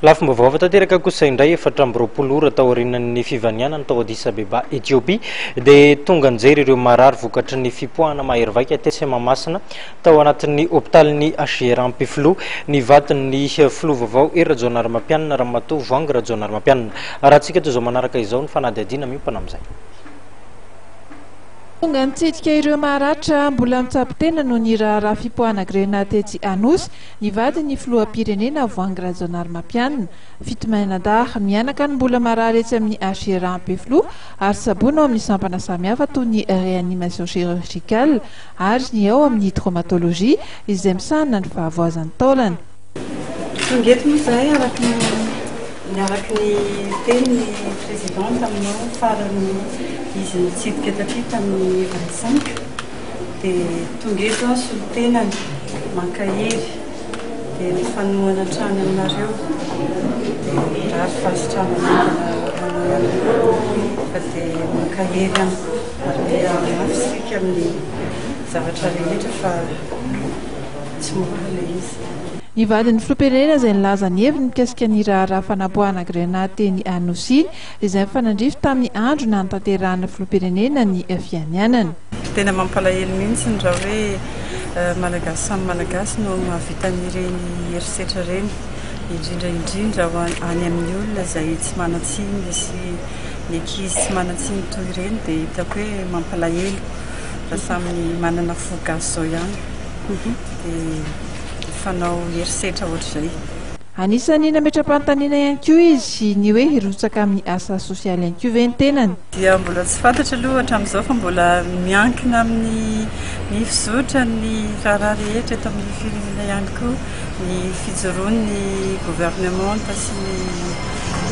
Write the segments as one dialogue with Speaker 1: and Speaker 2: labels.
Speaker 1: Lafim-baovao hafa tanteraka kosa indray, 24 ora taorian'ny fivanianany tao Addis Abeba, Etiopia, dia tonga nijery ireo marary vokatry ny fipoahana mahery vaika tetsy Mahamasina tao anatin'ny hopitalin'ny HJR Ampefiloha ny vadin'ny filoha vaovao Hery Rajaonarimampianina, Ramatoa Voahangy Rajaonarimampianina. Arahantsika toy izao manaraka izao ny fanadihadiana miompana amin'izay.
Speaker 2: Tonga nitsidika ireo maratra mbola mitsabo tena noho ny raharaha fipoahana grenady tetsy Anosy ny vadin'ny filoham-pirenena Voahangy Rajaonarimampianina. Fito mianadahy mianaka no mbola marary etsy amin'ny HJRA Ampefiloha ary tsaboina ao amin'ny sampana samihafa toy ny réanimation chirurgicale ary ny ao amin'ny traumatologie izay misahana ny fahavoazan'ny taolana.
Speaker 3: Tonga eto moa izahay araka ny araka ny tenin'ny président taminao farany izy nitsidika taty tamin'ny 25 dia tonga eto aho solontenany mankahery dia mifanohana hatrany aminareo dia mirary fahasitranana haingana ho anao ihany koa fa dia mankahery ihany koa ary mila mafy isika amin'ny zavatra rehetra fa tsy mora ilay izy.
Speaker 2: Ny vadin'ny filoham-pirenena izay nilaza ny heviny mikasika ny raharaha fanapoahana grenady teny Anosy iny izay nifanandrify tamin'ny andro nanatanterahana filoham-pirenena ny fianianana.
Speaker 3: Tena mampalahelo mihitsy raha hoe Malagasy samy Malagasy no mahavita an'ireny herisetra ireny, indrindra indrindra ho any amin'ny olona izay tsy manan-tsiny sy ny ankizy tsy manan-tsiny toy ireny dia hitako hoe mampalahelo raha samy manana fo gasy izao ihany dia mifanao herisetra ohatr'izay.
Speaker 2: Anisan'ny nametra-panontaniana ihany koa izy ny hoe hirotsaka amin'ny asa sosialy ihany koa ve ny tenany.
Speaker 3: Dia mbola tsy fantatra aloha hatramin'izao fa mbola miankina amin'ny ny fizotran'ny raharaha rehetra eto amin'ny firenena ihany koa ny fijoroan'ny governemanta sy ny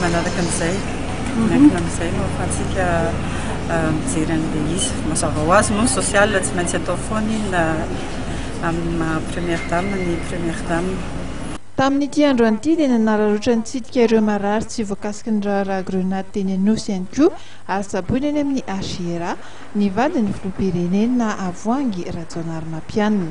Speaker 3: manaraka an'izay. Miankina amin'izay no ahafahantsika mijery an'ilay izy. Mazava ho azy moa ny social tsy maintsy atao foana iny na amin'ny maha première dame ny première dame.
Speaker 2: Tamin'ity androany ity dia nanararaotra nitsidika ireo marary tsy voakasiky ny raharaha grenady teny Anosy ihany koa ary tsaboina eny amin'ny HJRA ny vadin'ny filoham-pirenena Voahangy Rajaonarimampianina.